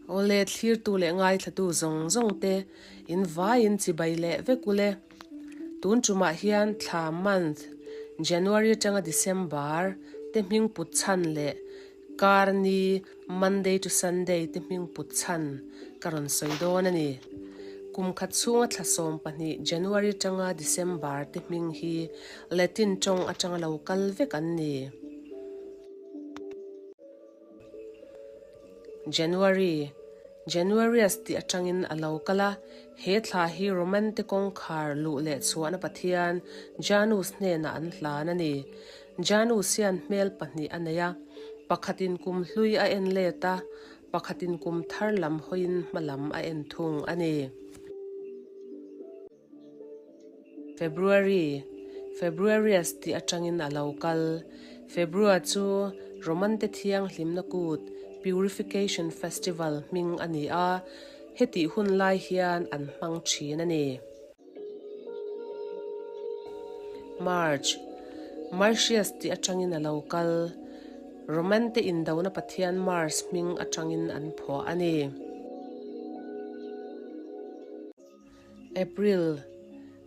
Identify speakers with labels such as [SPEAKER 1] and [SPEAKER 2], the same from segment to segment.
[SPEAKER 1] Awle, thlirtu leh ngaithlatu zawng zawng te in vaiin chibai leh vek ule. Tun tumah hian thla, month, January atanga December, te hming put chhan leh kar ni, Monday to Sunday, te hming put chhan ka rawn sawi dawn a ni. Kum khat chhunga thla 12, January atanga December, te hming hi Latin tawng atanga lo kal vek an ni. January, Januarius tih atangin a lo kal a, he thla hi Roman te kawngkhar luh leh chhuahna pathian Janus hnenah an hlan a ni. Janus hian hmel pahnih a nei a, pakhatin kum hlui a en let a, pakhatin kum thar lam hawiin hma lam a en thung a ni. February, Februarius tih atangin a lo kal. Februa chu Roman te thianghlimna kut, Purification Festival, hming a ni a, hetih hun lai hian an hmang thin a ni. March, Martius tih atangin a lo kal. Roman te indona pathian Mars hming atangin an phuah a ni. April,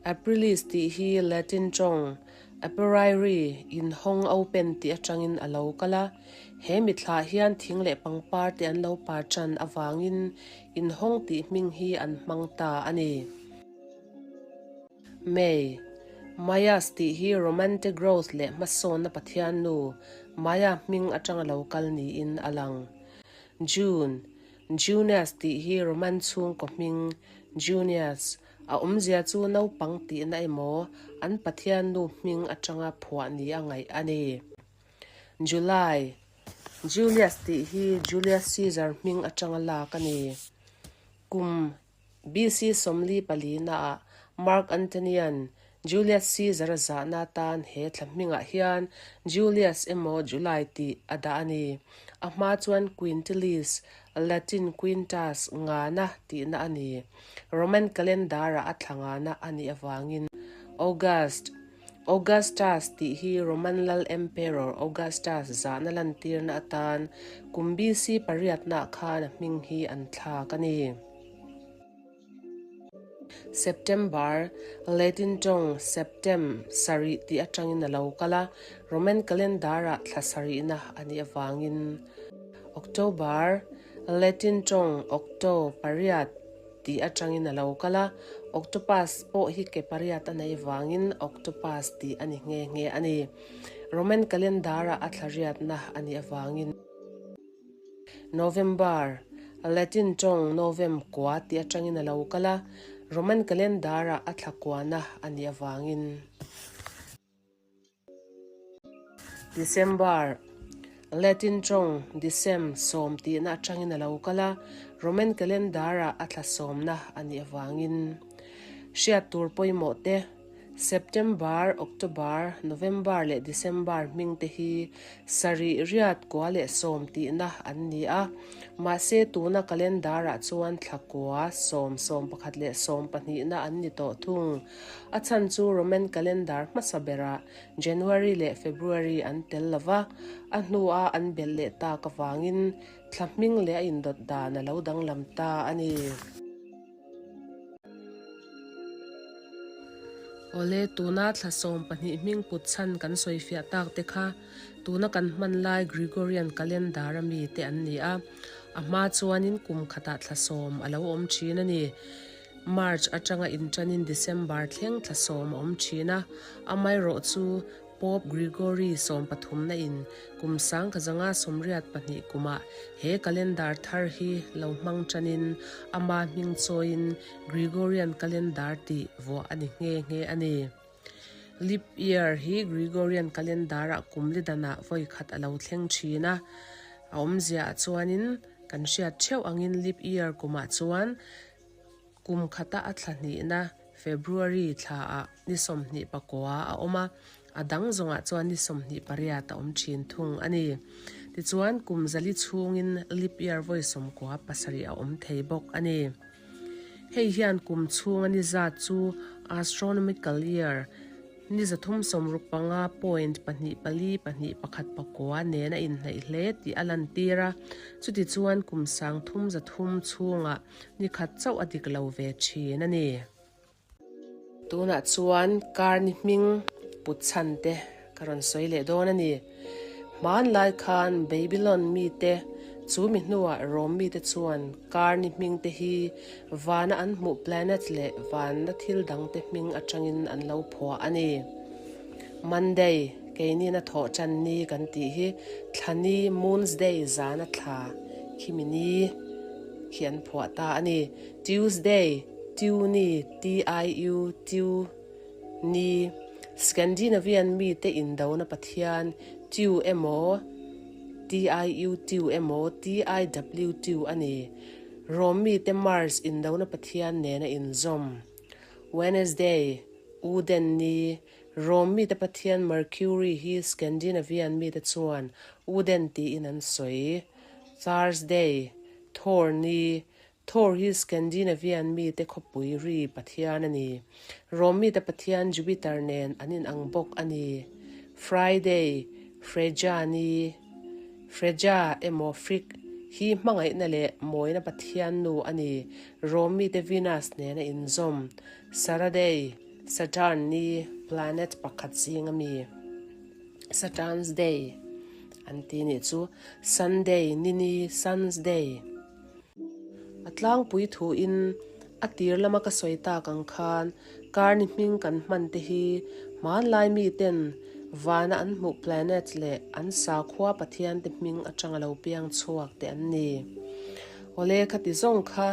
[SPEAKER 1] Aprilis tih hi Latin tawng aperire, inhawng, open, tih atangin a lo kal a. He mithlah hian thing leh pangpar te an lo par tan avangin inhawng tih hming hi an hmang ta a ni. May, Maias tih hi Romante growth leh hmasawnna pathian nu Maya hming atanga lo kal niin a lang. June, Junius tih hi Roman chhungkaw hming, Junius, a awmzia chu naupang tihna emaw an pathian nu hming atanga phuah ni a ngaih a ni. July, Julius tih hi Julius Caesar hming atanga lak a ni. Kum BC 44 naah Mark Antony-a'n Julius Caesar-a zahna atan he thla hmingah hian Julius emaw July tih a dah a ni. A hma chuan Quintilis, Latin quintus, ngana tihna a ni. Roman calendar-ah a thla ngana a nih avangin August, Augustus, tih hi Roman lal Emperor Augustus zahna lantirna atan kum BC pariatnaah khan a hming hi an thlak a ni. September, Latin tawng septem, sarih tih atangin a lo kal a, Roman calendar-ah thla sarihna a nih avangin. October, Latin tawng octo, pariat, tih atangin a lo kal a, octopus pawh hi ke pariat a neih avangin octopus tih a ni nghe nghe a ni. Roman calendar-ah a thla riatna a nih avangin. November, Latin tawng novem kua tih atangin a lo kal a, Roman calendar-ah a thla kuana a nih avangin. December, Latin tawng decem, sawm tihna atangin a lo kal a, Roman calendar-ah a thla sawmna a nih avangin. Hriat tur pawimawh te. September, October, November leh December hming te hi sarih, riat, kua leh sawm tihna an ni a. Mahse tuna calendar-ah chuan thla kua, sawm, sawm pakhat leh sawm pahnihna an ni tawh thung. A chhan chu Roman calendar hmasa berah January leh February an tel lo va, a hnua an belh leh tak avangin thla hming leh a indawt dan a lo danglam ta a ni. Awle, tuna thla 12 hming put chhan kan sawi fiah tak te kha tuna kan hman lai Gregorian calendar a mi te an ni a, a hma chuanin kum khatah thla sawm a lo awm thin a ni. March atanga inṭanin December thleng thla sawm a awm thin a, amaherawh chu Pope Gregory sawmpathumna in kum sangkazanga 82 kumah he calendar thar hi lo hmang tanin ama hming chawiin Gregorian calendar tih vuah a ni nghe nghe a ni. Leap year hi Gregorian calendar-ah kum li danah vawi khat a lo thleng thin a, a awmziaah chuanin kan hriat theuh angin leap year kumah chuan Kum khata a thla hnihna February thlaah ni 29 a awm a, a dang zawngah chuan ni 28 a awm thin thung a ni. Tichuan, kum zali chhungin leap year vawi 97 a awm thei bawk a ni. Hei hian kum chhunga ni zat chu astronomical year. Ni 365 point pahnih pali pahnih pakhat pakua nen a inhnaih hle tih a lantir a, chutichuan kum sangthum zathum chhungah ni khat chauh a dik lo ve thin a ni. Tunah chuan kar ni hming put chhan te ka rawn sawi leh dawn a ni. Hmanlai khan Babylon mite chu mi hnuah Rom mite chuan kar ni hming te hi vana an hmuh planet leh vanna thil dangte hming atangin an lo phuah a ni. Monday, keinin a thawh tan ni kan tih hi thlani Moon's Day zana thla khimi ni khi an phuah ta a ni. Tuesday, Tiuni, T-I-U, Tiu, ni, Scandinavian mite indona pathian Tiu emaw, T-I-U Tiu emaw, T-I-W Tiu a ni. Rome mite Mars indona pathian nena inzawm. Wednesday, Uden ni, Rome mite pathian Mercury hi Scandinavian mite chuan Uden tiin an sawi. Thursday, Thor ni, Thor hi Scandinavian mite khawpui ri pathian a ni. Rome mite pathian Jupiter nen an inang bawk a ni. Friday, Freja ni, Freja emaw Frigg, hi hmangaihna leh mawina pathian nu a ni. Rome mite Venus nen a inzawm. Saturday, Saturn ni, planet pakhat zing a mi. Saturn's Day an ti nih chu. Sunday, Nini, Sun's Day. A tlangpui thuin a tir lama ka sawi tak ang khan Karni hming kan hman te hi hmanlai miten vana an hmuh planet leh an sakhua pathian te hming atanga lo piang chhuak te an ni. Awle khati zawng kha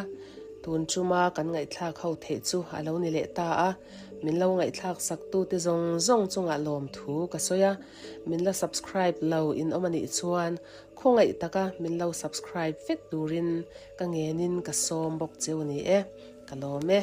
[SPEAKER 1] tun chuma kan ngaihthlak ho theih chu a lo ni leh ta a, min lo ngaihthlak sak tu te zawng zawng chungah lawmthu ka sawi a, min la subscribe lo in awm anih chuan Khawngaih taka min lo subscribe vek turin ka ngenin ka sawm bawk cheu ni e, ka lawm e.